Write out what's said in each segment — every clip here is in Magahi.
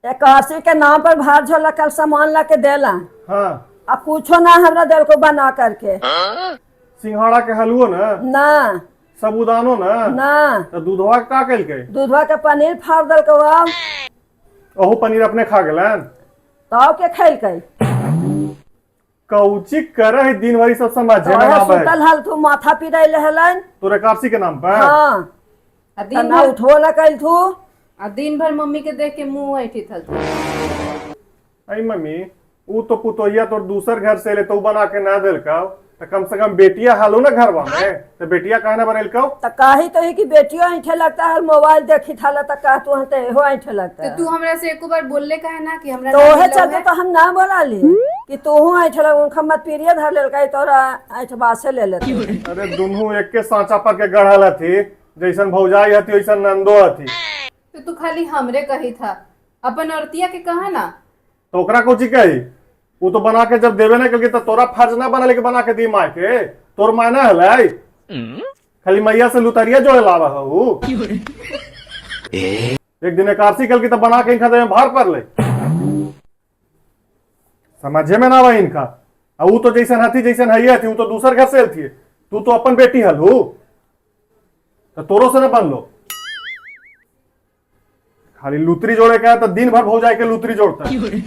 एकादशी के नाम पर भार झोला कल सामान ला के देला। हाँ। आ कुछो ना हमरा देल को बना करके। सिंघाड़ा के हलुओ ना? ना। साबूदानो ना? ना। तो दूधवा के का कलकै? दूधवा के पनीर फाड़ देल को। ओहो पनीर अपने खा गेलन? तब के खैलकै। कौची करे है दिन भरी सब समझे में तोहे ना आवे। सुतल हल तू माथा पिरैले हलन। तोरे कापसी के नाम पर? हाँ। आ दिन ना भर उठबो ना कैल तू। आ दिन भर मम्मी के देख के मुंह ऐठित हल। आई मम्मी, ऊ तो पुतोहिया तोर दूसर घर से ले तो ऊ बना के ना देलकौ, तो कम से कम बेटिया हालो ना घरवा में, तो बेटिया काहे ना बनेलकौ? त कही तो ही कि बेटियो ऐठे लगता है, मोबाइल देखी था त कह तू हते हो ऐठे लगता तो है। तू हमरा से एको बार बोलले काहे ना कि हमरा तो ना ओहे मिलल चलते है? तो हम ना बोला ली कि तूहू ऐठे लग, उनका मत पीरिया धर लेलकै तोरा ऐठबा से ले लेते। अरे दुनू एक के सांचा पर के गढ़ल हथी, जैसन भौजाई हथी वैसन नंदो हथी। तो तू खाली हमरे कही था, अपन औरतिया के कहा ना। तो ओकरा कोची कही? ऊ तो बना के जब देवे ना कलके तो तोरा फर्ज ना बनल के बना के दी माय के। तोर माय ना हलै, खाली मैया से लुतरिया जोड़े लावा हूँ। एक दिन एकादशी कल की तो बना के इनका दे भार पर ले, समझे में ना आवा इनका। आ ऊ तो जैसन हथी जैसन है हथी, ऊ तो दूसर घर से हथी, तू तो अपन बेटी हल हूँ, तो तोरो से ना बन लो। खाली लुतरी जोड़े के है तो दिन भर भौजाई के लुतरी जोड़ता है,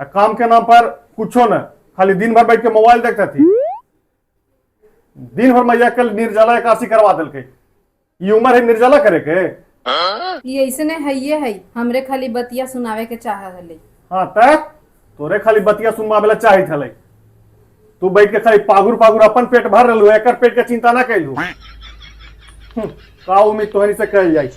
आ काम के नाम पर कुछो न, खाली दिन भर बैठ के मोबाइल देखता थी। दिन भर मैया कल निर्जला एकादशी करवा देलकै, ई उम्र है निर्जला करे के? ये ऐसने है ये है, हमरे खाली बतिया सुनावे के चाह हले। हाँ त तोरे खाली बतिया सुनवावे ला चाहत हले। तू बैठ के खाली पागुर पागुर अपन पेट भर रहलू, एकर पेट के चिंता ना कैलू। का उम्मीद तोहनी से कल जाई।